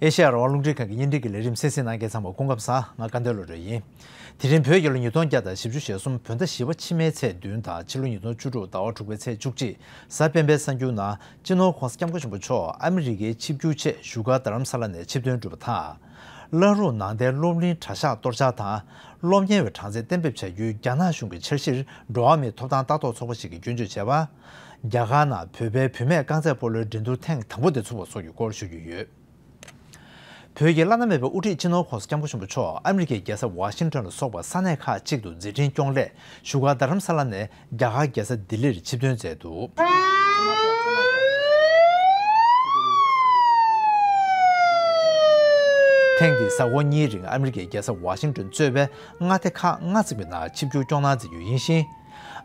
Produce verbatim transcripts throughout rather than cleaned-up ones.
ཨེ་ཤེ་ཡ་རང་དབང་རླུང་འཕྲིན་ཁང་གི་བརྙན་འཕྲིན་གྱི་ལས་རིམ་གསན་གཟིགས་གནང་མཁན་ཚང་མ་སྐུ་ཁམས་བཟང་། ང་སྐལ་ལྡན་བློ་གྲོས་ཡིན། དེ་རིང་བོད་རྒྱལ་ལོ་ཉིས་སྟོང་བརྒྱ་དང་བཞི་བཅུ་ཞེ་གསུམ་བོད་ཟླ་བཞི་པ་ཕྱི་མའི་ཚེས་བདུན་དང་ཕྱི་ལོ་ཉིས་སྟོང་བཅུ་དྲུག་ཟླ་བ་དྲུག་པའི་ཚེས་བཅུ་གཅིག་གཟའ་སྤེན་པའི་གསར་འགྱུར་ནང་། སྤྱི་ནོར་༸གོང་ས་༸སྐྱབས་མགོན་ཆེན་པོ་མཆོག་ཨ་མི་རི་ཀའི་ཆིབས་བསྒྱུར་ཆེད་བཞུགས་སྒར་རྡ་རམ་ས་ལ་ནས་ཆིབས་ཐོན་གྲུབ་པ་དང་། བླ་རུང་ནང་བསྟན་སློབ་གླིང་གྲྭ་ཤག་གཏོར་འཆར་དང་། སློབ་གཉེར་བའི་གྲངས་ཚད་གཏན་འབེབས་བྱ་རྒྱུའི་རྒྱ་ནག་གཞུང་གི་འཆར་གཞིར་འགྲོ་བ་མིའི་ཐོབ་ཐང་ལྟ་རྟོག་ཚོགས་པ་ཞིག་གིས་སྐྱོན་བརྗོད་བྱས་པ། རྒྱ་གར་ནང་བོད་པའི་བུད་མེད་རྐང་རྩེད་སྤོ་ལོའི་འགྲན་བསྡུར་ཐེངས་དང་པོ་དེ་ཚུགས་པ་སོགས་ཀྱི་སྐོར་ཞུ་རྒྱུ་ཡོད། བོད་ཀྱི་བླ་ན་མེད་པའི་དབུ་ཁྲིད་སྤྱི་ནོར་༸གོང་ས་༸སྐྱབས་མགོན་ཆེན་པོ་མཆོག་ཨ་མི་རི་ཀའི་རྒྱལ་ས་ཝ་ཤིང་ཏོན་ལ་སོགས་པ་ས་གནས་ཁག་ཅིག་ཏུ་མཛད་འཕྲིན་སྐྱོང་སླད་བཞུགས་སྒར་རྡ་རམ་ས་ལ་ནས་རྒྱ་གར་རྒྱལ་ས་ལྡི་ལིར་ཆིབས་ཐོན་མཛད་འདུག། ཐེངས་འདིའི་གཟའ་འཁོར་གཉིས་རིང་ཨ་མི་རི་ཀའི་རྒྱལ་ས་ཝ་ཤིང་ཏོན་གཙོས་པའི་མངའ་སྡེ་ཁག་ལྔ་ཙམ་གྱི་ནང་ཆིབས་བསྒྱུར་སྐྱོང་གནང་མཛད་རྒྱུ་ཡིན་ཞིང་།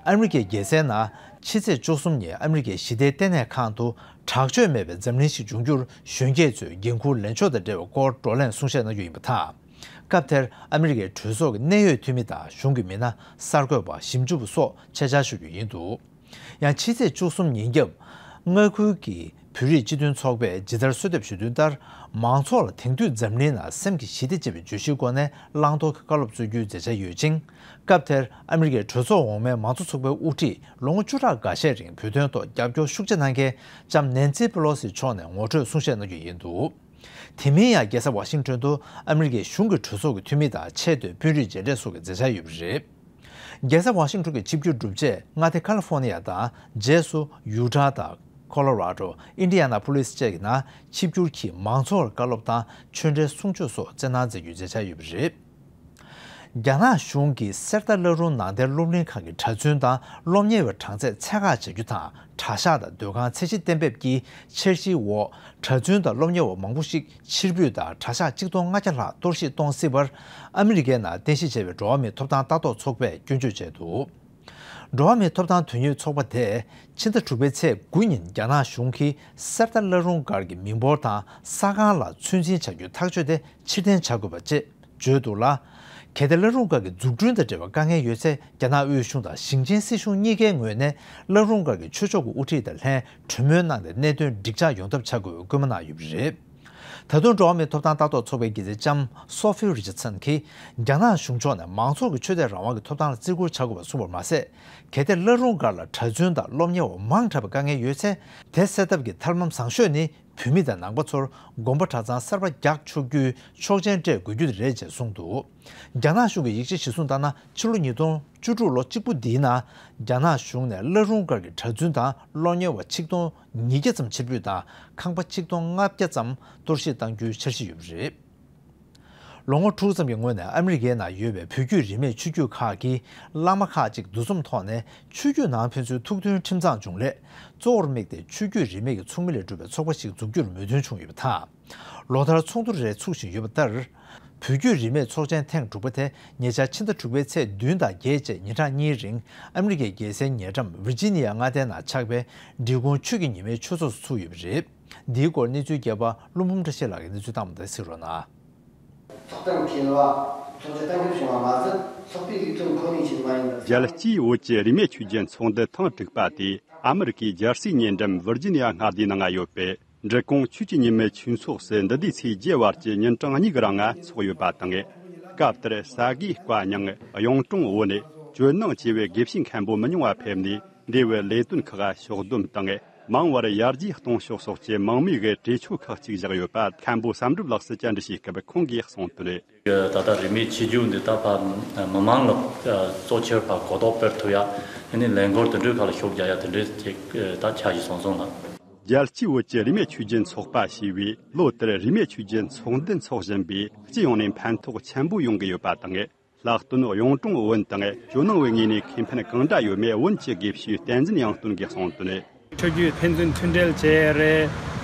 ཨ་མི་རི་ཀའི་རྒྱལ་སའི་ནང་ཕྱི་ཚེས་བཅུ་གསུམ་ཉིན་ཨ་མི་རི་ཀའི་ཞི་བདེའི་ལྟེ་གནས་ཁང་དུ་དྲག་སྤྱོད་མེད་པའི་འཛམ་གླིང་ཞིག་འབྱུང་རྒྱུར་གཞོན་སྐྱེས་ཚོས་འགན་འཁུར་ལེན་ཕྱོགས་དང་འབྲེལ་བའི་སྐོར་བགྲོ་གླེང་གསུང་བཤད་གནང་རྒྱུ་ཡིན་པ་དང་། སྐབས་དེར་ཨ་མི་རི་ཀའི་གྲོས་ཚོགས་ཀྱི་གནད་ཡོད་འཐུས་མི་དང་གཞུང་གི་མི་སྣ། གསར་འགོད་པ། ཞིབ་འཇུག་པ་སོགས་ཆེད་བཅར་ཞུ་རྒྱུ་ཡིན་འདུག། ཡང་ཕྱི་ཚེས་བཅུ་གསུམ་ཉིན་རྒྱབ། མངའ་ཁུལ་གྱི་བོད་རིགས་སྤྱི་མཐུན་ཚོགས་པས་ཇི་ལྟར་གསོལ་འདེབས་ཞུ་དོན་ལྟར། མང་ཚོགས་ལ་དེང་དུས་འཛམ་གླིང་ནང་སེམས་ཀྱི་ཞི་བདེ་ཅེས་པའི་བརྗོད་གཞིའི་སྒོ་ནས་བླང་དོར་གྱི་བཀའ་སློབ་སྩོལ་རྒྱུའི་མཛད་འཆར་ཡོད་ཅིང་། སྐབས་དེར་ཨ་མི་རི་ཀའི་གྲོས་ཚོགས་འོག་མའི་མང་གཙོ་ཚོགས་པའི་དབུ་ཁྲིད་ལོ་ངོ་བཅུ་ཕྲག་འགའ་ཤས་རིང་བོད་དོན་ཐོག་རྒྱབ་སྐྱོར་ཤུགས་ཆེ་གནང་མཁན་ལྕམ་ནན་སི་པེ་ལོ་སི་མཆོག་ནས་ངོ་སྤྲོད་གསུང་བཤད་གནང་རྒྱུ་ཡིན་འདུག། དེ་མིན་ཡང་རྒྱལ་ས་ཝ་ཤིང་ཏོན་དུ་ཨ་མི་རི་ཀའི་གཞུང་གི་གྲོས་ཚོགས་ཀྱི་འཐུས་མི་དང་ཆེས་མཐོའི་དཔོན་རིགས་མཇལ་འཕྲད་སོགས་ཀྱི་མཛད་འཆར་ཡོད་པ་རེད། རྒྱལ་ས་ཝ་ཤིང་ཏོན་གྱི་ཆིབས་བསྒྱུར་གྲུབ་རྗེས་མངའ་སྡེ་ཁ་ལི་ཧྥོ་ནི་ཡ་དང་རྗེས་སུ་ཡུ་ཊ་དང་ཁོ་ལོ་ར་ཌོ། ཨིན་ཌི་ཡ་ན་པོ་ལིས་བཅས་ཀྱི་ནང་ཆིབས་བསྒྱུར་གྱིས་མང་ཚོགས་ལ་བཀའ་སློབ་དང་ཆོས་འབྲེལ་གསུང་ཆོས་སོགས་སྩལ་གནང་མཛད་རྒྱུའི་མཛད་འཆར་ཡོད་པ་རེད། རྒྱ་ནག་གཞུང་གིས་གསེར་རྟ་བླ་རུང་ནང་བསྟན་སློབ་གླིང་ཁག་གི་གྲྭ་བཙུན་དང་སློབ་གཉེར་བའི་གྲངས་ཚད་ཚད་བཀག་བྱ་རྒྱུ་དང་། གྲྭ་ཤག་དང་སྡོད་ཁང་ཚད་གཞི་གཏན་འབེབས་ཀྱི་འཆར་གཞིའི་འོག་གྲྭ་བཙུན་དང་སློབ་གཉེར་བ་མང་པོ་ཞིག་ཕྱིར་འབུད་དང་གྲྭ་ཤག་ཆིག་སྟོང་ལྔ་བརྒྱ་ལྷག་གཏོར་བཤིག་གཏོང་སྲིད་པར་ཨ་མི་རི་ཀའི་ནང་རྟེན་གཞི་བྱས་པའི་འགྲོ་བ་མིའི་ཐོབ་ཐང་ལྟ་རྟོག་ཚོགས་པས་སྐྱོན་བརྗོད་བྱས་འདུག། འགྲོ་བ་མིའི་ཐོབ་ཐང་དོན་གཉེར་ཚོགས་པ་དེས་ཕྱི་ཟླ་དྲུག་པའི་ཚེས་དགུ་ཉིན་རྒྱ་ནག་གཞུང་གིས་གསེར་རྟ་བླ་རུང་སྒར་གྱི་མི་འབོར་དང་ས་ཁང་ལ་ཚོད་འཛིན་བྱ་རྒྱུའི་ཐག་གཅོད་དེ་ཕྱིར་འཐེན་བྱ་དགོས་པ་བཅས། བརྗོད་འདུག་ལ། གལ་ཏེ་བླ་རུང་སྒར་གྱི་འཛུགས་སྐྲུན་དང་འབྲེལ་བའི་དཀའ་ངལ་ཡོད་ཚེ་རྒྱ་ནག་དབུས་གཞུང་དང་ཞིང་ཆེན་སྲིད་གཞུང་གཉིས་ཀའི་ངོས་ནས་བླ་རུང་སྒར་གྱི་ཆོས་ཕྱོགས་ཀྱི་དབུ་ཁྲིད་དང་ལྷན་གྲོས་མོལ་གནང་སྟེ་གནད་དོན་འགྲིག་འཇགས་ཡོང་ཐབས་བྱ་དགོས་པའི་སྐུལ་མ་གནང་ཡོད་པ་རེད། ད་དུང་འགྲོ་བ་མིའི་ཐོབ་ཐང་ལྟ་རྟོག་ཚོགས་པའི་དགེ་རྩེ་ལྕམ་སོ་ཧྥི་རི་ཅར་སན་གྱིས་རྒྱ་ནག་གཞུང་ཕྱོགས་ནས་མང་ཚོགས་ཀྱི་ཆོས་དད་རང་དབང་གི་ཐོབ་ཐང་ལ་བརྩི་བཀུར་བྱ་དགོས་པ་གསུངས་པར་མ་ཟད། གལ་ཏེ་བླ་རུང་སྒར་ལ་གྲྭ་བཙུན་དང་སློབ་གཉེར་བ་མང་དྲགས་པའི་དཀའ་ངལ་ཡོད་ཚེ། དེ་སེལ་ཐབས་ཀྱི་ཐབས་ལམ་བཟང་ཤོས་ནི། བོད་མི་དང་ནང་པ་ཚོར་དགོན་པ་གྲྭ་ཚང་གསར་པ་རྒྱག་ཆོག་རྒྱུའི་ཆོག་མཆན་སྤྲད་དགོས་རྒྱུ་དེ་རེད་ཅེས་གསུངས་འདུག། རྒྱ་ནག་གཞུང་གི་ཡིག་ཆ་གཞིར་བཟུང་ལྟར་ན། ཕྱི་ལོ་ཉིས་སྟོང་བཅུ་དྲུག་ལོ་གཅིག་པུ་འདིའི་ནང་རྒྱ་ནག་གཞུང་ནས་བླ་རུང་སྒར་གྱི་གྲྭ་བཙུན་དང་སློབ་གཉེར་བ་ཆིག་སྟོང་ཉིས་བརྒྱ་ཙམ་ཕྱིར་འབུད་དང་། ཁང་པ་ཆིག་སྟོང་ལྔ་བརྒྱ་ཙམ་གཏོར་བཤིག་གཏང་རྒྱུའི་འཆར་གཞི་ཡོད་པ་རེད། ལོ་ངོ་དྲུག་ཙམ་གྱི་སྔོན་ནས་ཨ་མི་རི་ཀའི་ནང་ཡོད་པའི་བོད་བརྒྱུད་རིས་མེད་ཆོས་བརྒྱུད་ཁག་གི་བླ་མ་ཁག་ཅིག་འདུ་འཛོམས་ཐོག་ནས་ཆོས་བརྒྱུད་ནང་ཕན་ཚུན་ཐུགས་མཐུན་ཁྲིམས་གཙང་བྱུང་ལས། གཙོ་བོར་དམིགས་ཏེ་ཆོས་བརྒྱུད་རིས་མེད་ཀྱི་ཚོགས་མི་ལས་གྲུབ་པའི་ཚོགས་པ་ཞིག་འཛུགས་རྒྱུར་མོས་མཐུན་བྱུང་ཡོད་པ་དང་། ལོ་ལྟར་ཚོགས་འདུ་རེ་ཚུགས་བཞིན་ཡོད་པ་ལྟར། བོད་བརྒྱུད་རིས་མེད་ཚོགས་ཆེན་ཐེངས་དྲུག་པ་དེ་ཉེ་ཆར་ཕྱི་ཟླ་དྲུག་པའི་ཚེས་བདུན་དང་བརྒྱད་བཅས་ཉིན་གྲངས་གཉིས་རིང་ཨ་མི་རི་ཀའི་རྒྱལ་སའི་ཉེ་འགྲམ་ཝིར་ཇི་ནི་ཡ་མངའ་སྡེ་ནང་ཆགས་པའི་འབྲི་གུང་ཆོས་ཀྱི་ཉི་མའི་ཆོས་ཚོགས་སུ་ཚུགས་ཡོད་པ་རེད། འདིའི་སྐོར་གནས་ཚུལ་རྒྱས་པ་ཀླུ་འབུམ་བཀྲ་ཤིས་ལགས་ཀྱིས་གནས་ཚུལ་བཏང་བ་དང་གཟིགས་རོགས་གནང་། ཚོགས་གཏམ་འཁེལ་བ། ཚོགས་ཆུང་གཏན་འཁེལ་བྱུང་བ་མ་ཟད། ཚོགས་པའི་ལས་དོན་ཁོ་ནའི་ཆེད་མ་ཡིན་པར། རྒྱལ་སྤྱིའི་བོད་ཀྱི་རིས་མེད་ཆོས་བརྒྱུད་ཚོགས་འདུ་ཐེངས་དྲུག་པ་དེ་ཨ་མི་རི་ཀའི་ཇར་སི་ཉེ་འགྲམ་ཝིར་ཇི་ནི་ཡ་མངའ་སྡེའི་ནང་ཡོད་པའི་འབྲི་གུང་ཆོས་ཀྱི་ཉི་མའི་ཆོས་ཚོགས་སུ་འདི་ཟླའི་ཚེས་བརྒྱད་བར་གྱི་ཉིན་གྲངས་གཉིས་ཀྱི་རིང་ཚོགས་ཡོད་པ་དང་། སྐབས་དེར་ས་དགེ་བཀའ་རྙིང་། གཡུང་དྲུང་བོན། ཇོ་ནང་བཅས་པའི་དགེ་བཤེས་མཁན་པོ་མི་ཉུང་བ་ཕེབས་ནས། འབྲེལ་བའི་ལས་དོན་ཁག་ཕྱོགས་བསྡོམས་དང་། མང་བར་ཡར་རྒྱས་གཏོང་ཕྱོགས་སོགས་ཀྱི་མང་མོས་ཀྱི་གྲོས་ཆོད་ཁག་ཅིག་བཞག་ཡོད་པ་མཁན་པོ་བསམ་གྲུབ་ལགས་སུ་བཅར་འདྲི་ཞུས་སྐབས་ཁོང་གིས་གསུངས་དོན། ད་ལྟ་རིས་མེད་ཆོས་བརྒྱུད་འདི་ད་ཕར་མི་མང་ལ་གཙོ་ཆེར་ཕར་གོ་རྟོགས་སྤེལ་ཐུབ་ཡ། ཨ་ནི་ལས་འགུལ་དེ་འདྲའི་ཁག་ལ་ཤུགས་རྒྱག་ཡ་དེ་འདྲའི་ཅིག་ད་ཆ་ཞིག་སོང་སོང་ལ། རྒྱལ་སྤྱིའི་བོད་ཀྱི་རིས་མེད་ཆོས་བརྒྱུད་ཚོགས་པ་ཞེས་པས་ལོ་ལྟར་རིས་མེད་ཆོས་བརྒྱུད་ཚོགས་འདུ་འཚོགས་བཞིན་པས་སྤྱི་ཡོངས་ནས་ཕན་ཐོགས་ཆེན་པོ་ཡོང་གི་ཡོད་པ་དང་། ལྷག་དོན་གཡུང་དྲུང་བོན་དང་ཇོ་ནང་བའི་ངོས་ནས་ཁེ་ཕན་གང་འདྲ་ཡོད་མེད་བོན་གྱི་དགེ་བཤེས་བསྟན་འཛིན་དབྱངས་སྟོན་གྱིས་གསུངས་དོན། ཆོས་བརྒྱུད་ཕན་ཚུན་མཐུན་འབྲེལ་བྱས་རེད།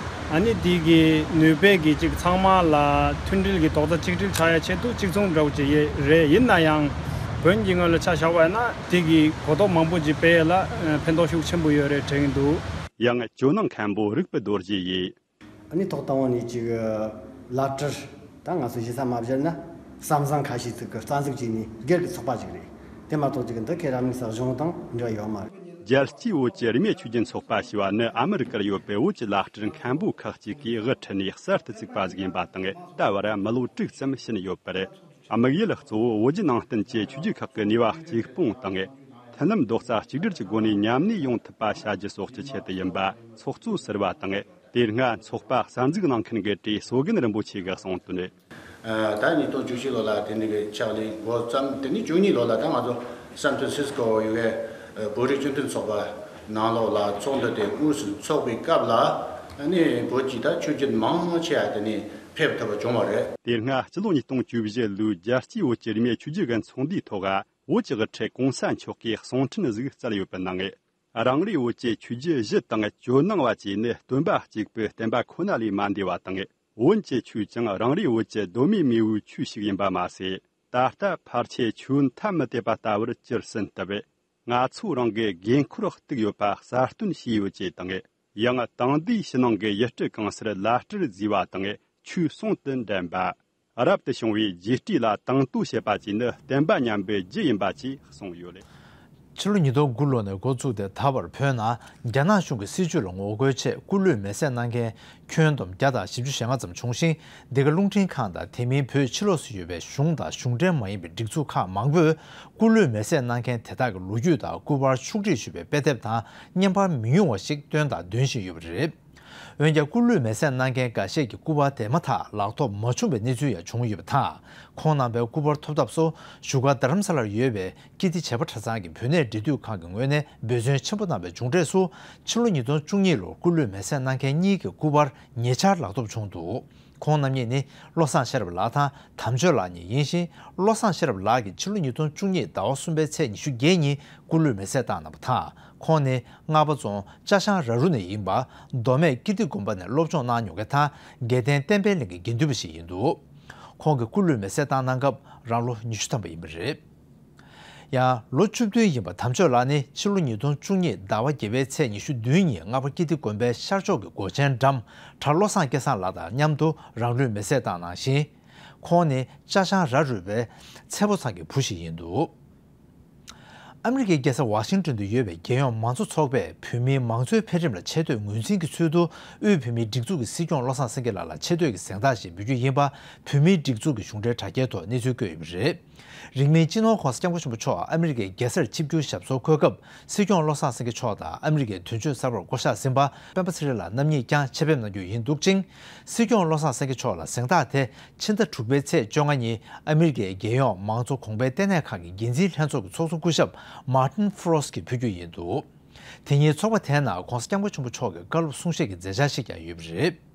ཨ་ནི་དེ་གི་ནུས་པས་གི་ཅིག་ཚང་མ་ལ་མཐུན་སྒྲིལ་གྱི་རྡོག་རྩ་གཅིག་སྒྲིལ་ཆགས་ཡ་ཆེད་དུ་གཅིག་མཚུངས་འདྲ་བོ་ཅིག་ཡེ་རེད། ཡིན་ན་ཡང་བོན་གྱི་ངོས་ལ་ཆ་བཞག་པ་ཡིན་ན་དེ་གི་གོ་རྟོགས་མང་པོ་ཅིག་སྤེལ་ཡ་ལ་ཕན་ཐོགས་ཤུགས་ཆེན་པོ་ཡོད་རེད་དྲན་གྱི་འདུག། ཡང་ཇོ་ནང་མཁན་པོ་རིག་པའི་རྡོ་རྗེ་ཡིས། ཨ་ནི་ཐོག་དང་པོ་ནས་ཅིག་བླ་སྤྲུལ་ད་ང་ཚོ་ཞེ་ས་མ་བཞག་ན་བསམ་བཟང་ཁ་ཤས་ཅིག་གི་རྩ་འཛུགས་བྱས་ནས་སྒེར་གྱི་ཚོགས་པ་ཅིག་རེད། དེ་མ་གཏོགས་ཅིག་འདི་ཁེ་རང་མིང་ས་གཞུང་དང་འབྲེལ་བ་ཡོད་མ་རེད། རྒྱལ་སྤྱིའི་བོད་ཀྱི་རིས་མེད་ཆོས་བརྒྱུད་ཚོགས་པ་ཞེས་པ་ནི་ཨ་མི་རི་ཀར་ཡོད་པའི་བོད་ཀྱི་བླ་སྤྲུལ་མཁན་པོ་ཁག་ཅིག་གིས་དབུ་ཁྲིད་ནས་གསར་དུ་བཙུགས་པ་ཞིག་ཡིན་པ་དང་། ད་བར་མི་ལོ་དྲུག་ཙམ་ཕྱིན་ཡོད་པ་རེད། དམིགས་ཡུལ་གཙོ་བོ་བོད་བརྒྱུད་ནང་བསྟན་གྱི་ཆོས་བརྒྱུད་ཁག་གི་ནུས་པ་གཅིག་སྤུངས་དང་། མཐུན་ལམ་རྡོག་རྩ་གཅིག་སྒྲིལ་གྱི་སྒོ་ནས་མཉམ་གནས་ཡོང་ཐུབ་པ་བྱ་རྒྱུ་སོགས་ཀྱི་ཆེད་དུ་ཡིན་པ་ཚོགས་གཙོས་ཟུར་པ་དང་། དེ་སྔ་ཚོགས་པ་གསར་འཛུགས་གནང་མཁན་གྱི་གྲས་སྲོལ་རྒྱུན་རིན་པོ་ཆེ་གིས་གསུངས་དོན། ད་ཉིས་སྟོང་བཅུ་བཞི་ལོ་ལ་དེ་ནི་གི་ཕྱག་ལས་འགོ་བརྩམས། དེ་ནི་བཅུ་གཉིས་ལོ་ལ་ད་ང་ཚོ་སན་ཕྲན་སིས་ཀོ་ཡོད་པའི་བོད་རིགས་སྤྱི་མཐུན་ཚོགས་པ་ནང་ལོགས་ལ་ཚོགས་འདུ་དེ་དངོས་སུ་འཚོགས་པའི་སྐབས་ལ་ནི་བོད་ཀྱི་ད་ཆོས་བརྒྱུད་མང་ཆེ་བ་དེ་ནི་ཕེབས་ཐུབ་པ་བྱུང་བ་རེད། དེ་སྔ་སྤྱི་ལོ་ཉིས་སྟོང་བཅུ་བཞི་ལོའི་རྒྱལ་སྤྱིའི་བོད་ཀྱི་རིས་མེད་ཆོས་བརྒྱུད་ཀྱི་ཚོགས་འདུའི་ཐོག་བོད་ཀྱི་དབུ་ཁྲིད་གོང་ས་མཆོག་གིས་གསུང་འཕྲིན་ཞིག་བསྩལ་ཡོད་པའི་ནང་། རང་རེའི་བོད་ཀྱི་ཆོས་བརྒྱུད་བཞི་དང་ཇོ་ནང་བ་བཅས་ནི་སྟོན་པ་གཅིག་པུའི་བསྟན་པ་ཁོ་ན་ལས་མ་འདས་པ་དང་། བོན་གྱི་ཆོས་ཀྱང་རང་རེའི་བོད་ཀྱི་གདོད་མའི་མེས་པོའི་ཆོས་ཤིག་ཡིན་པ་མ་ཟད། ད་ལྟ་ཕལ་ཆེར་ཆོས་ཐ་མི་དད་པ་ལྟ་བུར་གྱུར་ཟིན་སྟབས། ང་ཚོ་རང་གི་དགོས་མཁོར་གཏུགས་ཡོད་པ་གསལ་སྟོན་བྱས་ཡོད་ཅེས་དང་། ཡང་དེང་དུས་ཕྱི་ནང་གི་ཡུལ་སྲིད་གང་སར་བླ་སྤྲུལ་བརྫིས་པ་དང་ཆོས་ཟུང་དུ་འབྲེལ་བ། རབ་ཏུ་བྱུང་བའི་རྗེས་དྲན་ལ་དང་དོད་བྱེད་པ་བཅས་ནི་བསྟན་པ་ཉམས་པའི་རྒྱུ་ཡིན་པ་བཅས་གསུངས་ཡོད། ཕྱི་ལོ་ཉིས་སྟོང་དགུ་ལོ་ནས་འགོ་བཙུགས་ཏེ་ད་བར་བོད་ནང་རྒྱ་ནག་གཞུང་གི་སྲིད་བྱུས་ལ་ངོ་རྒོལ་ཆེད་སྐུ་ལུས་མེ་བསྲེགས་གནང་མཁན་ཁྱོན་བསྡོམས་བརྒྱ་དང་བཞི་བཅུ་ཞེ་ལྔ་ཙམ་བྱུང་ཞིང་། འདི་ག་རླུང་འཕྲིན་ཁང་དང་དེ་མིན་བོད་ཕྱི་ལོགས་སུ་ཡོད་པའི་གཞུང་དང་གཞུང་འབྲེལ་མ་ཡིན་པའི་སྒྲིག་འཛུགས་ཁག་མང་པོས་སྐུ་ལུས་མེ་བསྲེགས་གནང་མཁན་དེ་དག་གི་ལོ་རྒྱུས་དང་སྐུ་པར་ཕྱོགས་བསྒྲིགས་ཞུས་པའི་དཔེ་དེབ་དང་བརྙན་པར་མི་ཉུང་བ་ཞིག་བཏོན་དང་འདོན་བཞིན་ཡོད་པ་རེད། འོན་ཀྱང་སྐུ་ལུས་མེ་བསྲེགས་གནང་མཁན་འགའ་ཤས་ཀྱི་སྐུ་པར་དེ་མ་ཐག་ལག་ཐོགས་མ་བྱུང་བའི་གནས་ཚུལ་ཡང་བྱུང་ཡོད་པ་དང་། ཁོང་རྣམ་པའི་སྐུ་པར་ཐོབ་ཐབས་སུ་བཞུགས་སྒར་རྡ་རམ་ས་ལར་ཡོད་པའི་ཀིརྟི་བྱེས་པ་གྲྭ་ཚང་གི་བོད་གནས་འབྲེལ་མཐུད་ཁང་གི་ངོས་ནས་འབད་བརྩོན་ཆེན་པོ་གནང་བའི་མཇུག་འབྲས་སུ། ཕྱི་ལོ་ཉིས་སྟོང་བཅུ་གཉིས་ལོར་སྐུ་ལུས་མེ་བསྲེགས་གནང་མཁན་གཉིས་ཀྱི་སྐུ་པར་ཉེ་ཆར་ལག་ཐོབ་བྱུང་འདུག་ཁོང་རྣམ་གཉིས་ནི་བློ་བཟང་ཤེས་རབ་ལགས་དང་དམ་ཆོས་ལགས་གཉིས་ཡིན་ཞིང་། བློ་བཟང་ཤེས་རབ་ལགས་ཀྱིས་ཕྱི་ལོ་ཉིས་སྟོང་བཅུ་གཉིས་ཟླ་བ་གསུམ་པའི་ཚེས་ཉི་ཤུ་བརྒྱད་ཉིན་སྐུ་ལུས་མེ་བསྲེགས་བཏང་གནང་བ་དང་། ཁོང་ནི་རྔ་པ་རྫོང་ཅ་ཆང་ར་རུ་ནས་ཡིན་པ། མདོ་སྨད་ཀིརྟི་དགོན་པ་ནས་སློབ་སྦྱོང་གནང་མྱོང་མཁན་དང་། དགེ་ལྡན་བསྟན་པའི་གླིང་གི་དགེ་འདུན་པ་ཞིག་ཡིན་འདུག་ཁོང་གིས་སྐུ་ལུས་མེ་བསྲེགས་བཏང་གནང་སྐབས་རང་ལོ་ཉི་ཤུ་ཐམ་པ་ཡིན་པ་རེད། ཡང་ལོ་བཅུ་བདུན་ཡིན་པ་དམ་ཆོས་ལགས་ནི་ཕྱི་ལོ་ཉིས་སྟོང་བཅུ་གཉིས་ཟླ་བ་བརྒྱད་པའི་ཚེས་ཉི་ཤུ་བདུན་ཉིན་རྔ་པ་ཀིརྟི་དགོན་པའི་ཤར་ཕྱོགས་ཀྱི་སྒོ་ཆེན་འགྲམ་གྲྭ་བློ་བཟང་སྐལ་བཟང་ལགས་དང་མཉམ་དུ་རང་ལུས་མེ་བསྲེགས་བཏང་གནང་ཞིང་། ཁོང་ནི་ཅ་ཆང་ར་རུ་པའི་ཚེ་ཕོ་ཚང་གི་བུ་ཞིག་ཡིན་འདུག་ཨ་མི་རི་ཀའི་རྒྱལ་ས་ཝ་ཤིང་ཏོན་དུ་ཡོད་པའི་རྒྱལ་ཡོངས་མང་གཙོ་ཚོགས་པས་བོད་མིའི་མང་གཙོའི་འཕེལ་རིམ་ལ་ཆེ་བསྟོད་ངོས་འཛིན་གྱི་ཚུལ་དུ། དབུས་བོད་མིའི་སྒྲིག་འཛུགས་ཀྱི་སྲིད་སྐྱོང་བློ་བཟང་སེང་གེ་ལགས་ལ་ཆེ་བསྟོད་ཀྱི་གཟེངས་རྟགས་ཤིག་འབུལ་རྒྱུ་ཡིན་པ། བོད་མིའི་སྒྲིག་འཛུགས་ཀྱི་གཞུང་འབྲེལ་དྲ་རྒྱའི་ཐོག་གནས་ཚུལ་བཀོད་ཡོད་པ་རེད། རིང་མིན་སྤྱི་ནོར་༧གོང་ས་༧སྐྱབས་མགོན་ཆེན་པོ་མཆོག་ཨ་མི་རི་ཀའི་རྒྱལ་སར་ཆིབས་བསྒྱུར་ཞབས་སོར་འཁོད་སྐབས། སྲིད་སྐྱོང་བློ་བཟང་སེང་གེ་མཆོག་དང་ཨ་མི་རི་ཀའི་དོན་གཅོད་གསར་པར་བསྐོ་གཞག་ཟིན་པ་སྤེན་པ་ཚེ་རིང་ལགས་རྣམ་གཉིས་ཀྱང་ཆེད་ཕེབས་གནང་རྒྱུ་ཡིན་འདུག་ཅིང་། སྲིད་སྐྱོང་བློ་བཟང་སེང་གེ་མཆོག་ལ་གཟེངས་རྟགས་དེ་ཕྱི་ཟླ་དྲུག་པའི་ཚེས་བཅོ་ལྔ་ཉིན་ཨ་མི་རི་ཀའི་རྒྱལ་ཡོངས་མང་གཙོ་གོང་འཕེལ་ལྟེ་གནས་ཁང་གི་འགན་འཛིན་ལྷན་ཚོགས་ཀྱི་ཚོགས་གཙོ་སྐུ་ཞབས་མཱ་ཏིན་ཧྥུ་རོས་ཀྱིས་ཕུལ་རྒྱུ་ཡིན་འདུག་དེ་ཉིན་ཚོགས་པ་དེའི་ནང་༧གོང་ས་༧སྐྱབས་མགོན་ཆེན་པོ་མཆོག་གི་བཀའ་སློབ་གསུང་བཤད་ཀྱི་མཛད་འཆར་ཞིག་ཀྱང་ཡོད་པ་རེད།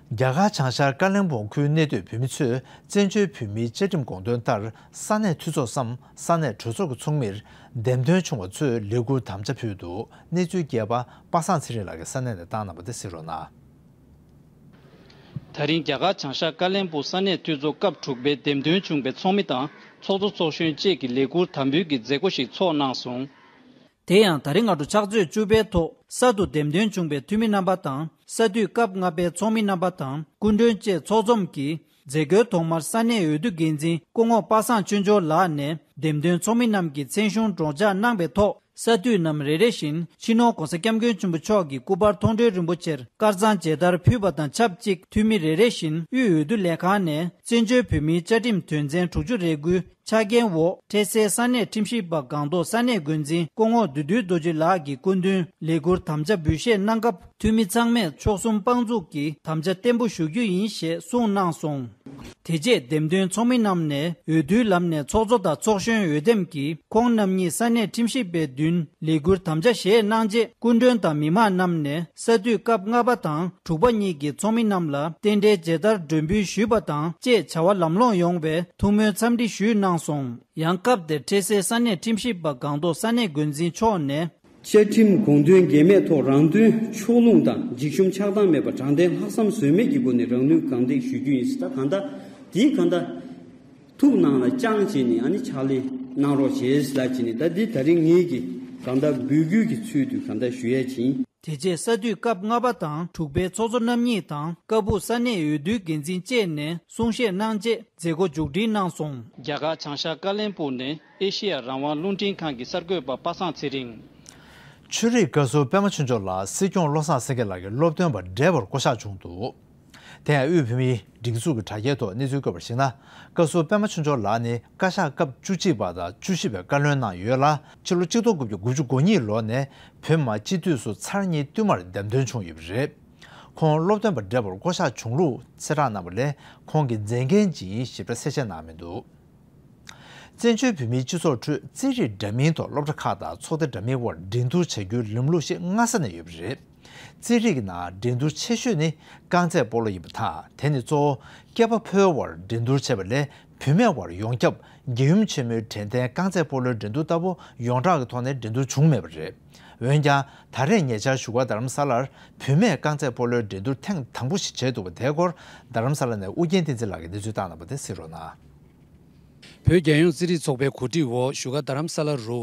རྒྱ་གར་བྱང་ཤར་ཀ་ལོན་སྦུག་ཁུལ་གནས་སྡོད་བོད་མི་ཚོས་བཙན་བྱོལ་བོད་མིའི་བཅའ་ཁྲིམས་དགོངས་དོན་ལྟར། ས་གནས་འཐུས་ཚོགས་སམ་ས་གནས་གྲོས་ཚོགས་ཀྱི་ཚོགས་མིར་འདེམས་ཐོན་བྱུང་བ་ཚོས་ལས་འཁུར་དམ་བཅའ་ཕུལ་འདུག་གནས་ཚུལ་རྒྱས་པ་པ་སངས་ཚེ་རིང་ལགས་ཀྱིས་ས་གནས་ནས་བཏང་གནང་བ་དེ་གཟིགས་རོགས་གནང་། ད་རིང་རྒྱ་གར་བྱང་ཤར་ཀ་ལོན་སྦུག་ས་གནས་འཐུས་ཚོགས་སྐབས་དྲུག་པའི་འདེམས་ཐོན་བྱུང་བའི་ཚོགས་མི་དང་ཚོགས་གཙོ་ཚོགས་གཞོན་བཅས་ཀྱི་ལས་འཁུར་དམ་འབུལ་གྱི་མཛད་སྒོ་ཞིག་ཚོགས་གནང་སོང་། དེ་ཡང་ད་རིང་སྔ་དྲོ་ཕྱག་ཚོད་བཅུ་པའི་ཐོག་གསར་དུ་འདེམས་ཐོན་བྱུང་བའི་འཐུས་མི་རྣམ་པ་དང་ས་འཐུས་སྐབས་ལྔ་པའི་ཚོགས་མི་རྣམ་པ་དང་སྐུ་མགྲོན་བཅས་ཚོགས་འཛོམས་ཀྱིས་མཛད་སྒོའི་ཐོག་མར་ས་གནས་འོས་བསྡུ་འགན་འཛིན་སྐུ་ངོ་པ་སངས་ཆོས་འབྱོར་ལགས་ནས་འདེམས་ཐོན་ཚོགས་མི་རྣམས་ཀྱི་མཚན་གཞུང་སྦྲོན་འཇགས་གནང་བའི་ཐོག་ས་འཐུས་རྣམས་རེ་རེ་བཞིན་སྤྱི་ནོར་༧གོང་ས་༧སྐྱབས་མགོན་ཆེན་པོ་མཆོག་གི་སྐུ་པར་མཐོང་གྲོལ་རིན་པོ་ཆེར་དཀར་གཙང་མཇལ་དར་ཕུལ་བ་དང་ཆབས་ཅིག་འཐུས་མི་རེ་རེ་བཞིན་དབུས་འོས་བསྡུ་ལས་ཁང་ནས་བཙན་བྱོལ་བོད་མིའི་བཅའ་ཁྲིམས་དོན་ཚན་དྲུག་ཅུ་རེ་དགུའི་ཆ་རྐྱེན་འོག་འཕྲལ་སེལ་ས་གནས་ཁྲིམས་ཞིབ་པ་སྒང་ཏོག་ས་གནས་འགོ་འཛིན་སྐུ་ངོ་བདུད་འདུལ་རྡོ་རྗེ་ལགས་ཀྱི་སྐུ་མདུན་ལས་འཁུར་དམ་བཅའ་འབུལ་བཞེས་གནང་སྐབས་འཐུས་མི་ཚང་མས་མཆོག་གསུམ་དཔང་འཛུགས་ཀྱིས་དམ་བཅའ་བརྟན་པོ་ཞུ་རྒྱུ་ཡིན་ཞེས་གསུངས་གནང་སོང་། དེ་རྗེས་འདེམས་ཐོན་ཚོགས་མི་རྣམས་ནས་འོས་བསྡུའི་ལམ་ནས་ཚོགས་གཙོ་དང་ཚོགས་གཞོན་འོས་འདེམས་ཀྱིས་ཁོང་རྣམ་གཉིས་ས་གནས་ཁྲིམས་ཞིབ་པའི་མདུན་ལས་འཁུར་དམ་བཅའ་བཞེས་གནང་རྗེས་སྐུ་མགྲོན་དང་མི་མང་རྣམས་ནས་ས་འཐུས་སྐབས་ལྔ་པ་དང་དྲུག་པ་གཉིས་ཀྱི་ཚོགས་མི་རྣམས་ལ་རྟེན་འབྲེལ་མཇལ་དར་སྒྲོན་འབུལ་ཞུས་པ་དང་བཅས་བྱ་བ་ལམ་ལྷོང་ཡོང་བའི་ཐུགས་སྨོན་འཚམས་འདྲི་ཞུས་གནང་སོང་། ཡང་སྐབས་དེར་འཕྲལ་སེལ་ས་གནས་ཁྲིམས་ཞིབ་པ་སྒང་ཏོག་ས་གནས་འགོ་འཛིན་མཆོག་ནས། བཅའ་ཁྲིམས་དགོངས་དོན་འགལ་མེད་ཐོག་རང་དོན་ཕྱོགས་ལྷུང་དང་འཇིགས་ཞུམ་ཆགས་སྡང་མེད་པར་དྲང་བདེན་ལྷག་བསམ་ཟོལ་མེད་ཀྱི་སྒོ་ནས་རང་ནུས་གང་ཐེག་ཞུ་རྒྱུ་ཡིན་ཟེར། ད་གང་ལྟར་དེའི་གང་ལྟར་ཐུགས་ནང་ལ་བཅངས་བྱས་ནས་ཨ་ནི་ཕྱག་ལས་གནང་རོགས་བྱས་ཟེར་ལབ་བྱས་ནས། ད་འདི་ད་རིང་ངེད་ཀྱིས་གང་ལྟར་འབོད་སྐུལ་གྱི་ཚུལ་དུ་གང་ལྟར་ཞུ་ཡས་ཡིན། དེ་རྗེས་ས་འཐུས་སྐབས་ལྔ་པ་དང་དྲུག་པའི་ཚོགས་གཙོ་རྣམ་གཉིས་དང་ཀ་སྦུག་ས་གནས་འོས་བསྡུའི་འགན་འཛིན་བཅས་ནས་གསུང་བཤད་གནང་རྗེས་མཛད་སྒོ་མཇུག་སྒྲིལ་གནང་སོང་། རྒྱ་གར་བྱང་ཤར་ཀ་ལོན་སྦུག་ནས་ཨེ་ཤེ་ཡ་རང་དབང་རླུང་འཕྲིན་ཁང་གི་གསར་འགོད་པ་པ་སངས་ཚེ་རིང་། ཆོས་རིག་བཀའ་ཟུར་པད་མ་ཆོས་འབྱོར་ལགས་སྲིད་སྐྱོང་བློ་བཟང་སེང་གེ་ལགས་ཀྱི་སློབ་སྟོན་པ་བགྲེས་པར་བསྐོ་གཞག་བྱུང་འདུག་དེ་ཡང་དབུས་བོད་མིའི་སྒྲིག་འཛུགས་ཀྱི་དྲ་རྒྱའི་ཐོག་གནས་ཚུལ་བཀོད་པར་གཞིགས་ན། བཀའ་ཟུར་པད་མ་ཆོས་འབྱོར་ལགས་ནི་བཀའ་ཤག་སྐབས་བཅུ་གཅིག་པ་དང་བཅུ་བཞི་པའི་བཀའ་བློན་གནང་ཡོད་ལ། ཕྱི་ལོ་ཆིག་སྟོང་དགུ་བརྒྱ་དགུ་བཅུ་གོ་གཉིས་ལོ་ནས་བོད་མི་མང་སྤྱི་འཐུས་སུ་ཚར་གཉིས་བསྟུད་མར་འདེམས་ཐོན་བྱུང་ཡོད་པ་རེད། ཁོང་སློབ་སྟོན་པ་བགྲེས་པར་བསྐོ་གཞག་བྱུང་ལུགས་གསལ་བསྒྲགས་གནང་བ་ལས། ཁོང་གི་མཛད་འགན་ཇི་ཡིན་ཞིབ་ཕྲ་གསལ་བཤད་གནང་མི་འདུག་བཙན་བྱོལ་བོད་མིའི་སྤྱི་ཚོགས་ཁྲོད་རྩེད་རིགས་འདྲ་མིན་ཐོག་སློབ་གྲྭ་ཁག་དང་ཚོགས་སྡེ་འདྲ་མིན་དབར་འགྲན་བསྡུར་བྱ་རྒྱུའི་ལམ་ལུགས་ཤིག་སྔ་ས་ནས་ཡོད་པ་རེད། རྩེད་རིགས་ཀྱི་ནང་འགྲན་བསྡུར་ཆེ་ཤོས་ནི་རྐང་རྩེད་སྤོ་ལོ་ཡིན་པ་དང་། དེ་ནི་གཙོ་བོ་སྐྱེས་པ་ཕོའི་དབར་འགྲན་བསྡུར་བྱེད་པ་ལས། བུད་མེད་དབར་ཡོངས་ཁྱབ་རྒྱལ་ཡུམ་ཆེན་མོའི་དྲན་རྟེན་རྐང་རྩེད་སྤོ་ལོའི་འགྲན་བསྡུར་ལྟ་བུ་ཡོངས་གྲགས་ཀྱི་ཐོག་ནས་འགྲན་བསྡུར་བྱུང་མེད་པ་རེད། འོན་ཀྱང་ད་རེས་ཉེ་ཆར་བཞུགས་སྒར་རྡ་རམ་ས་ལར་བུད་མེད་རྐང་རྩེད་སྤོ་ལོའི་འགྲན་བསྡུར་ཐེངས་དང་པོ་ཞིག་བྱས་འདུག་པ། དེའི་སྐོར་རྡ་རམ་ས་ལ་ནས་ཨུ་རྒྱན་བསྟན་འཛིན་ལགས་ཀྱིས་གནས་ཚུལ་བཏང་གནང་བ་དེ་གཟིགས་རོགས་གནང་། བོད་རྒྱལ་ཡོངས་རྩེད་རིགས་ཚོགས་པའི་གོ་སྒྲིག་འོག་བཞུགས་སྒར་རྡ་རམ་ས་ལ་རུ་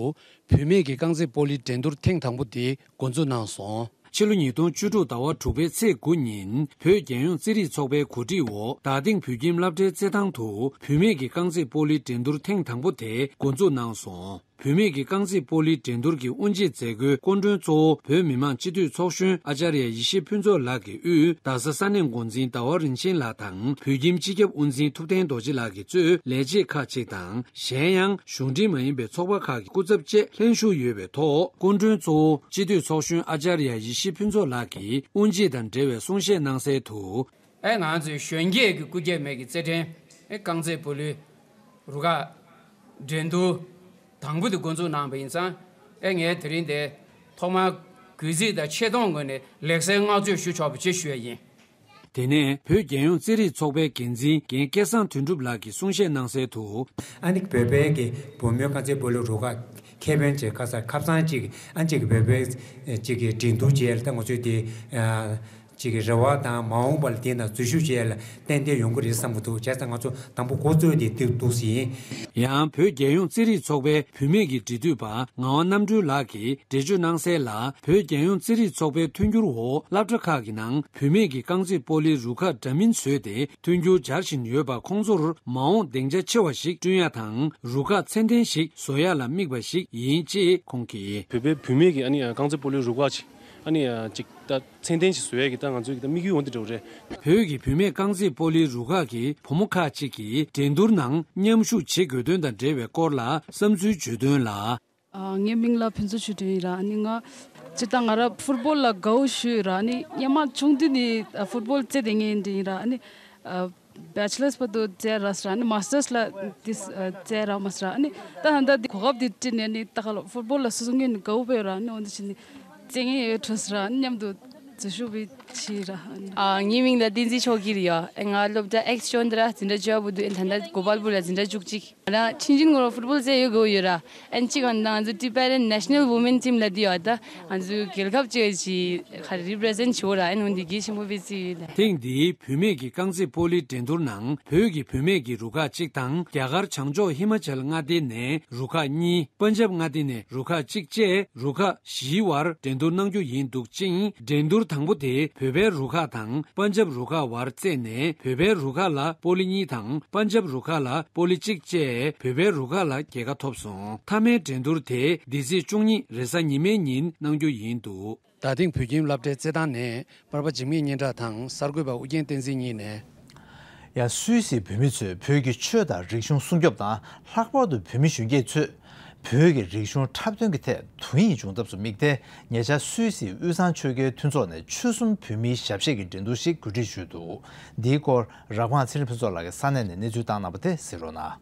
བུད་མེད་ཀྱི་རྐང་རྩེད་སྤོ་ལོའི་འགྲན་བསྡུར་ཐེངས་དང་པོ་དེ་འགོ་འཛུགས་གནང་སོང་། ཕྱི་ལོ་ཉིས་སྟོང་བཅུ་དྲུག་ཟླ་བ་དྲུག་པའི་ཚེས་དགུ་ཉིན་བོད་རྒྱལ་ཡོངས་རྩེད་རིགས་ཚོགས་པའི་གོ་སྒྲིག་འོག་རྡ་སྟེང་བོད་ཁྱིམ་སློབ་གྲྭའི་རྩེད་ཐང་དུ་བུད་མེད་ཀྱི་རྐང་རྩེད་སྤོ་ལོའི་འགྲན་བསྡུར་ཐེངས་དང་པོ་དེ་འགོ་འཛུགས་གནང་སོང་། བུད་མེད་ཀྱི་རྐང་རྩེད་སྤོ་ལོའི་འགྲན་བསྡུར་གྱི་དབུ་འབྱེད་མཛད་སྒོའི་སྐུ་མགྲོན་གཙོ་བོ་བོད་མི་མང་སྤྱི་འཐུས་ཚོགས་གཞོན་ཨ་ཅཱརྱ་ཡེ་ཤེས་ཕུན་ཚོགས་ལགས་ཀྱིས་དབུས་རྡ་ས་ས་གནས་འགོ་འཛིན་ཟླ་བ་རིན་ཆེན་ལགས་དང་། བོད་ཁྱིམ་སྤྱི་ཁྱབ་དབུ་འཛིན་ཐུབ་བསྟན་རྡོ་རྗེ་ལགས་ཀྱིས་གཙོས་ལས་བྱེད་ཁག་ཅིག་དང་། གཞན་ཡང་གཞུང་འབྲེལ་མ་ཡིན་པའི་ཚོགས་པ་ཁག་གི་སྐུ་ཚབ་བཅས་ལྷན་ཞུགས་ཡོད་པའི་ཐོག་སྐུ་མགྲོན་གཙོ་བོ་སྤྱི་འཐུས་ཚོགས་གཞོན་ཨ་ཅཱརྱ་ཡེ་ཤེས་ཕུན་ཚོགས་ལགས་ཀྱིས་དབུ་འབྱེད་དང་འབྲེལ་བའི་གསུང་བཤད་གནང་གསལ་དུ། ཨེ་ང་ཚོའི་གཞོན་སྐྱེས་ཀྱི་སྐུ་སྐྱེས་མའི་གི་རྩེད་འགྲན་ཨེ་རྐང་རྩེད་སྤོ་ལོའི་རུ་ཁག་འགྲན་བསྡུར་དང་པོ་དེ་འགོ་འཛུགས་གནང་བ་ཡིན་ཙང་། ཨེ་ངས་དེ་རིང་དེ་ཐོག་མར་གུས་བརྩི་དང་ཆེ་མཐོང་ངོས་ནས་ལེགས་གསལ་བསྔགས་བརྗོད་ཞུ་ཆོག་པ་ཅིག་ཞུ་ཡ་ཡིན། དེ་ནས་བོད་རྒྱལ་ཡོངས་རྩེད་རིགས་ཚོགས་པའི་འགན་འཛིན་རྒན་སྐལ་བཟང་དོན་གྲུབ་ལགས་ཀྱིས་གསུང་བཤད་གནང་གསལ་དུ། ཨ་ནི་བོད་པའི་གི་བུ་མོའི་རྐང་རྩེད་སྤོ་ལོ་རུ་ཁག་ཁེ་ཕན་ཅིག་ཁ་ས་ཁ་སང་ཅིག་ཨ་ཅིག་བོད་པའི་ཅིག་གི་འགྲན་བསྡུར་བྱས་ལ་ད་ང་ཚོས་དེ་ཅིག་གི་རེ་བ་དང་མ་འོངས་པ་ལ་དེ་ན་འཛུལ་ཞུགས་བྱས་ལ་ཏན་ཏན་ཡོང་གི་རེད་བསམ་གི་འདུག་བྱས་ཙང་ང་ཚོ་དང་པོ་འགོ་བཙུགས་དེ་འདུག་འདུག་ཟིན། ཡང་བོད་རྒྱལ་ཡོངས་རྩེད་རིགས་ཚོགས་པའི་བུད་མེད་ཀྱི་འབྲེལ་མཐུད་པ་ངག་དབང་རྣམ་གྲོལ་ལགས་ཀྱིས་འགྲེལ་བརྗོད་གནང་གསལ་ལ། བོད་རྒྱལ་ཡོངས་རྩེད་རིགས་ཚོགས་པའི་མཐུན་འགྱུར་འོག་སློབ་གྲྭ་ཁག་གི་ནང་བུད་མེད་ཀྱི་རྐང་རྩེད་སྤོ་ལོའི་རུ་ཁག་འདྲ་མིན་བཟོས་ཏེ་མཐུན་འགྱུར་སྦྱར་བཞིན་ཡོད་པ་ཁོང་ཚོར་མ་འོངས་སྡིངས་ཆ་ཆེ་བ་ཞིག་བསྐྲུན་ཡ་དང་རུ་ཁག་ཚད་ལྡན་ཞིག་བཟོ་ཡ་ལ་དམིགས་པ་ཞིག་ཡིན་ཅེས་ཁོང་གིས། བོད་པའི་བུད་མེད་ཀྱི་ཨ་ནི་རྐང་རྩེད་སྤོ་ལོའི་རུ་ཁག་ཅིག་ཨ་ནི་ཅིག་ད་ཚད་ལྡན་ཞིག་བཟོ་ཡ་གི་ད་ང་ཚོའི་གི་ད་དམིགས་ཡུལ་འོ་འདི་འདྲ་བོ་རེད། བོད་ཀྱི་བུད་མེད་རྐང་རྩེད་སྤོ་ལོའི་རུ་ཁག་གི་བུ་མོ་ཁག་ཅིག་གིས་འགྲན་བསྡུར་ནང་མཉམ་ཞུགས་བྱེད་དགོས་དོན་དང་འབྲེལ་བའི་སྐོར་ལ་བསམ་ཚུལ་བརྗོད་དོན་ལ། ཨ། ངའི་མིང་ལ་ཕུན་ཚོགས་ཆོས་སྒྲོན་ཡིན་ར། ཨ་ནི་ང་སྤྱིར་བཏང་ང་ར་ཕུཊ་བོལ་ལ་དགའ་བོ་ཞེ་ཡོད་ར། ཨ་ནི་སྔོན་མ་ཆུང་དུས་ནས་ཨ་ཕུཊ་བོལ་རྩེ་དེ་ངས་འདྲ་ཡིན་ར། ཨ་ནི་ཨ་བེ་ཆི་ལར་བར་དུ་རྩེ་ར་ཟེར་ར། ཨ་ནི་མ་སི་ཊར་ལ་དེ་ཨ་རྩེ་ར་མ་ཟེར་ར། ཨ་ནི་ད་ད་ལྟ་འདི་གོ་སྐབས་འདི་བསྐྲུན་ནས་ཨ་ནི་ད་ག་ལ་ཕུཊ་བོལ་ལ་སོ་སོ་ངས་ནི་དགའ་བོ་དཔེ་ཡོད་ར། ཨ་ནི་འོ་འདི་བྱས་ནས་རྩེ་མཁན་ཡོད་འགྲོ་ཟེར་ར། ཨ་ནི་མཉམ་དུ་འཛུལ་ཞུགས་བྱས་ར། ཨ་ནི་ཨ་ངའི་མིང་ལ་བསྟན་འཛིན་ཆོས་སྐྱིད་ཡ། ཨེ་ང་སློབ་གྲྭ་ཨེག་སི་ཅོན་དྲ་འཛིན་གྲྭ་བཅུ་པ་བར་དུ། ཨེ་ད་ལྟ་གོ་པལ་པུར་ལ་འཛིན་གྲྭ་བཅུ་གཅིག་ང་རང་ཆུང་ཆུང་སྔོན་ལ་ཕུཊ་བོལ་རྩེ་ཡོད་དགོས་ཡོད་ར། ཨན་གཅིག་ང་ང་ཚོ་ཊི་པེ་ཊན་ནེ་ཤ་ནལ་ཝུ་མེན་ཊིམ་ལ་དེ་ཡོད་ད། ང་ཚོའི་རྒྱལ་ཁབ་ཅིག་ཅིག་ག་རེ་རི་པི་རེ་ཛེན་ཊི་བྱེད་འོ་ར། ཨན་འོན་ཏེ་དགེ་ཆེན་པོ་པེ་ཙི་ཡོད་ད། ཐེངས་འདིའི་བུད་མེད་ཀྱི་རྐང་རྩེད་སྤོ་ལོའི་འགྲན་བསྡུར་ནང་བོད་ཀྱི་བུད་མེད་ཀྱི་རུ་ཁག་གཅིག་དང་། རྒྱ་གར་བྱང་ཕྱོགས་ཧི་མ་ཅལ་མངའ་སྡེ་ནས་རུ་ཁག་གཉིས། པན་ཇབ་མངའ་སྡེ་ནས་རུ་ཁག་གཅིག་བཅས་རུ་ཁག་བཞིའི་བར་འགྲན་བསྡུར་གནང་རྒྱུ་ཡིན་འདུག་ཅིང་། འགྲན་བསྡུར་དང་པོ་དེ་བོད་པའི་རུ་ཁག་དང་པན་ཇབ་རུ་ཁག་བར་རྩེས་ནས། བོད་པའི་རུ་ཁག་ལ་པོ་ལི་གཉིས་དང་པན་ཇབ་རུ་ཁག་ལ་པོ་ལི་གཅིག་བཅས་བོད་པའི་རུ་ཁག་ལ་རྒྱལ་ཁ་ཐོབ་སོང་། མཐའ་མའི་འགྲན་བསྡུར་དེ་འདི་ཚེས་བཅུ་གཉིས་རེས་གཟའ་ཉི་མའི་ཉིན་གནང་རྒྱུ་ཡིན་འདུག་རྡ་སྟེང་བོད་ཁྱིམ་སློབ་གྲྭའི་རྩེད་ཐང་ནས་པར་པ་འཇིགས་མེད་སྙན་གྲགས་དང་གསར་འགོད་པ་ཨུ་རྒྱན་བསྟན་འཛིན་གཉིས་ནས། ཡང་སུད་སིའི་བོད་མི་ཚོས་བོད་ཀྱི་ཆོས་དང་རིག་གཞུང་སྲུང་སྐྱོབ་དང་། ལྷག་པར་དུ་བོད་མི་གཞོན་སྐྱེས་ཚོས་བོད་ཀྱི་རིག་གཞུང་འཁྲབ་སྟོན་གྱི་ཐད་དོ་དབྱིངས་སྦྱོང་ཐབས་སུ་དམིགས་ཏེ། ཉེ་ཆར་སུད་སིའི་དབུས་གཙང་ཆོལ་ཁའི་མཐུན་ཚོགས་ནས་ཆོལ་གསུམ་བོད་མིའི་ཞབས་གཞས་ཀྱི་འགྲན་བསྡུར་ཞིག་གོ་སྒྲིག་ཞུས་འདུག་འདིའི་སྐོར་རབ་སྒང་ཚེ་རིང་ཕུན་ཚོགས་ལགས་ཀྱིས་ས་གནས་ནས་གནས་ཚུལ་བཏང་གནང་བ་དེ་གཟིགས་རོགས་གནང་།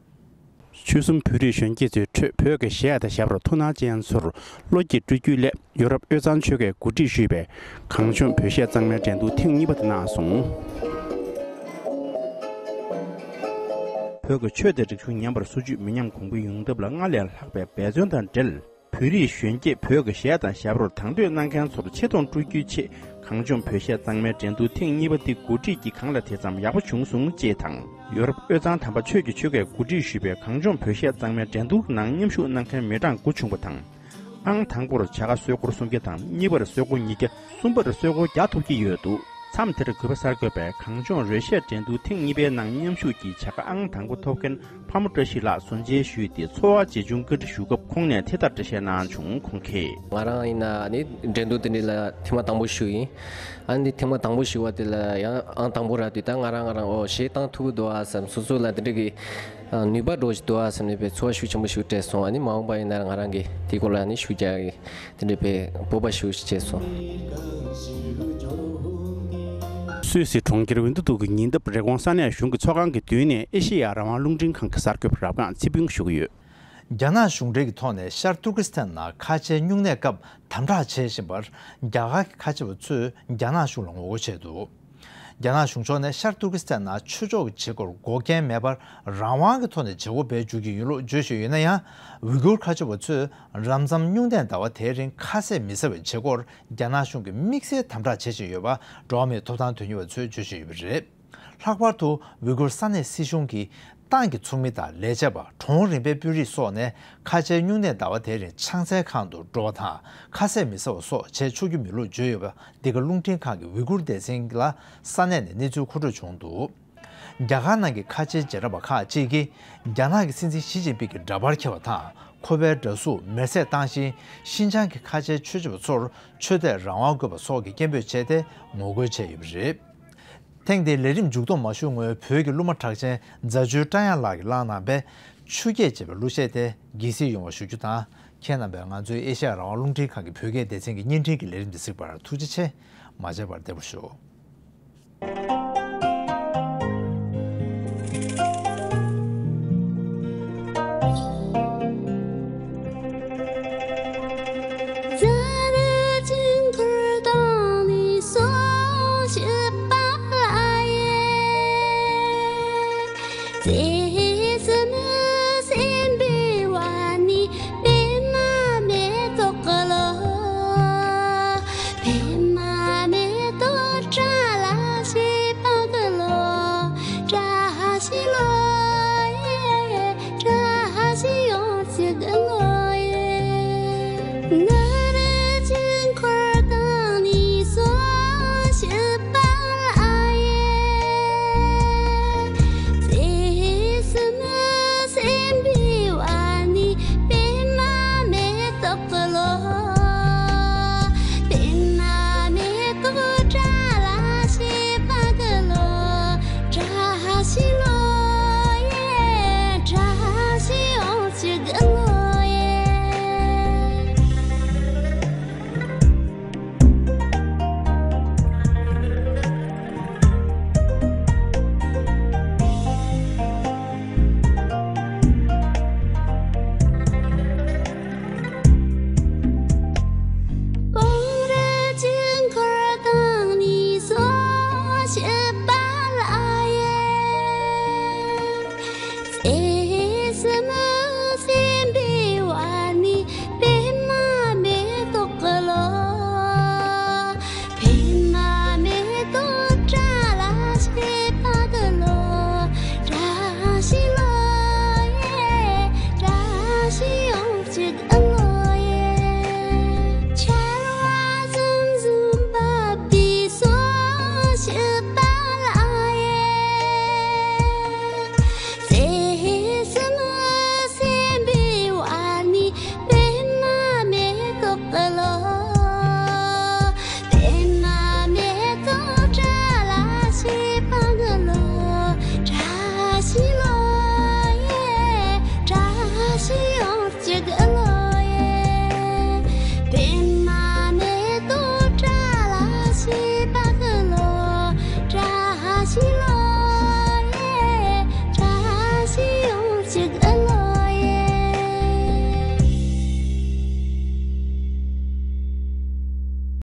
ཆོལ་གསུམ་བོད་རིགས་གཞོན་སྐྱེས་ཚོས་འཕྲོད་བོད་ཀྱི་གཞས་དང་ཞབས་བྲོར་ཐུགས་སྣང་ཅན་ཚོར་བློ་སྐྱེད་སྤྲོད་རྒྱུའི་སླད། ཡོ་རོབ་དབུས་གཙང་ཆོལ་ཁས་གོ་སྒྲིག་ཞུས་པའི་གངས་ལྗོངས་བོད་གཞས་གཙང་མའི་འགྲན་བསྡུར་ཐེངས་གཉིས་པ་དེ་གནང་སོང་། བོད་ཀྱི་ཆོས་དང་རིག་གཞུང་ཉམས་པར་སོར་ཆུད་མི་ཉམས་གོང་འཕེལ་ཡོང་ཐབས་ལ་སྔར་ལས་ལྷག་པའི་འབད་བརྩོན་དང་འབྲེལ། བོད་རིགས་གཞོན་སྐྱེས་བོད་ཀྱི་གཞས་དང་ཞབས་བྲོར་དང་དོད་གནང་མཁན་ཚོར་ཆེ་མཐོང་སྤྲོད་རྒྱུའི་ཆེད། གངས་ལྗོངས་བོད་གཞས་གཙང་མའི་འགྲན་བསྡུར་ཐེངས་གཉིས་པ་འདི་གོ་སྒྲིག་གིས་གང་ལ་དེ་ཙམ་ཡག་པོ་བྱུང་སོང་ཅེས་དང་། ཡོ་རོབ་དབུས་གཙང་དམ་པ་ཆོས་ཀྱི་ཆོལ་ཁས་གོ་སྒྲིག་ཞུས་པའི་གངས་ལྗོངས་བོད་གཞས་གཙང་མའི་འགྲན་བསྡུར་ནང་མཉམ་ཞུགས་གནང་མཁན་མི་གྲངས་དགུ་བྱུང་བ་དང་། ཨང་དང་པོར་བྱ་དགའ་སོལ་སྒོར་སུམ་བརྒྱ་དང་། གཉིས་པར་སོལ་སྒོར་ཉིས་བརྒྱ། གསུམ་པར་སོལ་སྒོར་བརྒྱ་ཐོབ་ཀྱི་ཡོད་འདུག་མཚམས་དེར་གུས་པ་གསར་འགོད་པས་གངས་ལྗོངས་རོལ་གཞས་འགྲན་བསྡུར་ཐེངས་གཉིས་པའི་ནང་མཉམ་ཞུགས་ཀྱིས་བྱ་དགའ་ཨང་དང་པོ་ཐོབ་མཁན་ཕ་མོ་བཀྲ་ཤིས་ལགས་སུ་མཇལ་ཞུས་ཏེ་ཚོར་བ་ཇི་བྱུང་བཀའ་འདྲི་ཞུ་སྐབས་ཁོང་ནས་དེ་ལྟར་འགྲེལ་བཤད་གནང་བྱུང་། ཁོང་གིས། ང་རང་ཡིན་ན་ནི་འགྲན་བསྡུར་དེ་འདྲ་ལ་ཐེངས་མ་དང་པོ་ཞུགས་ཡིན། ཨ་ནི་ཐེངས་མ་དང་པོ་ཞུགས་པ་དེ་ལ་ཡང་ཨང་དང་པོ་རག་དུས་ད་ང་རང་ང་རང་ཨོ་གཞས་བཏང་ཐུབ་ཀྱི་འདུག་ཨ་བསམ། སོ་སོ་ལ་དེ་འདྲ་གི་ནུས་པ་འགྲོ་བཞིན་འདུག་ཨ་བསམ་ནས་པའི་ཚོར་བ་ཤུགས་ཆེན་པོ་ཞིག་སྤྲད་སོང་། ཨ་ནི་མ་འོངས་པ་ཡིན་ན་ང་རང་གི་དེ་སྐོར་ལ་ནི་ཤུགས་རྒྱག་གི་དེ་འདྲ་པའི་སྤོབས་པ་ཞིག་བྱས་སོང་། སུད་སི་གྲོང་ཁྱེར་ཝིན་ཏུ་ཏུག་གི་ཉེ་འདབས་རི་ཀོན་ས་གནས་གཞུང་གི་ཚོགས་ཁང་གི་མདུན་ནས་ཨེ་ཤེ་ཡ་རང་དབང་རླུང་འཕྲིན་ཁང་གི་གསར་འགོད་པ་རབ་སྒང་ཚེ་ཕུན་ཞུ་གི་ཡོད། རྒྱ་ནག་གཞུང་འབྲེལ་གྱི་ཐོག་ནས་ཤར་ཏུར་ཀི་སི་ཐན་ནང་ཁ་ཆེའི་སྨྱུང་གནས་སྐབས་དམ་དྲག་བྱེད་བཞིན་པར་རྒྱ་གར་གྱི་ཁ་ཆེ་བ་ཚོས་རྒྱ་ནག་གཞུང་ལ་ངོ་རྒོལ་བྱས་འདུག། རྒྱ་ནག་གཞུང་ཕྱོགས་ནས་ཤར་ཏུར་ཀི་སི་ཐན་ནང་ཆོས་ཕྱོགས་ཀྱི་བྱེད་སྒོར་འགོག་རྐྱེན་མེད་པར་རང་དབང་གི་ཐོག་ནས་བྱེད་སྒོ་སྤེལ་འཇུག་གི་ཡིན་ལུགས་བརྗོད་བཞིན་ཡོད་ན་ཡང་། ཝི་གུར་ཁ་ཆེ་བ་ཚོས་རབ་འབྱམས་སྨྱུང་གནས་ཟླ་བ་དེའི་རིང་ཁ་ཟས་མི་ཟ་བའི་བྱེད་སྒོར་རྒྱ་ནག་གཞུང་གིས་དམིགས་བསལ་དམ་དྲག་བྱེད་བཞིན་ཡོད་པ་འགྲོ་བ་མིའི་ཐོབ་ཐང་དོན་གཉེར་བ་ཚོས་བརྗོད་བཞིན་ཡོད་པ་རེད། ལྷག་པར་དུ་ཝི་གུར་ས་གནས་སྲིད་གཞུང་གིས་ཏང་གི་ཚོགས་མི་དང་ལས་བྱེད་པ། གྲོང་རིམ་པའི་དཔོན་རིགས་སོགས་ནས་ཁ་ཆེའི་སྨྱུང་གནས་ཟླ་བ་དེའི་རིང་ཆང་སའི་ཁང་དུ་འགྲོ་བ་དང་ཁ་ཟས་མི་ཟ་བ་སོགས་བྱེད་ཆོག་རྒྱུ་མིན་ལུགས་བརྗོད་ཡོད་པ། འདི་ག་རླུང་འཕྲིན་ཁང་གི་ཝི་གུར་སྡེ་ཚན་ལ་ས་གནས་ནས་གནས་ཚུལ་མཁོ་སྤྲོད་བྱུང་འདུག། རྒྱ་གར་ནང་གི་ཁ་ཆེའི་རྗེས་འབྲང་པ་ཁག་ཅིག་གིས་རྒྱ་ནག་གི་སྲིད་འཛིན་ཞི་ཅིན་ཕིང་གི་འདྲ་པར་འཁྱེར་བ་དང་ཁོ་པའི་འདྲ་གཟུགས་མེར་སྲེག་བཏང་ཞིང་། ཤིན་ཅང་གི་ཁ་ཆེའི་ཆོས་བྱེད་པ་ཚོར་ཆོས་དད་རང་དབང་དགོས་པ་སོགས་ཀྱི་སྐད་འབོད་བྱས་ཏེ་ངོ་རྒོལ་བྱས་ཡོད་པ་རེད། ཐེངས་འདིའི་ལས་རིམ་མཇུག་སྡོམ་མ་ཞུས་སྔོན་བོད་ཀྱི་གླུ་མ་གྲགས་ཅན་རྫ་ཆུའི་བཀྲ་དབྱངས་ལགས་ཀྱིས་བླངས་གནང་པའི་ཆུ་སྐྱེས་ཅེས་པའི་གླུ་གཞས་དེ་དགྱེས་གཟིགས་ཡོང་བ་ཞུ་རྒྱུ་དང་། ཁྱེད་རྣམ་པས་ང་ཚོའི་ཨེ་ཤ་ཡ་རང་དབང་རླུང་འཕྲིན་ཁང་གི་བོད་སྐད་སྡེ་ཚན་གྱི་བརྙན་འཕྲིན་གྱི་ལས་རིམ་དེ་གཟིགས་པར་ཐུགས་རྗེ་ཆེ། མ་བརྗེད་པར་བདེ་པོ་བཞུགས།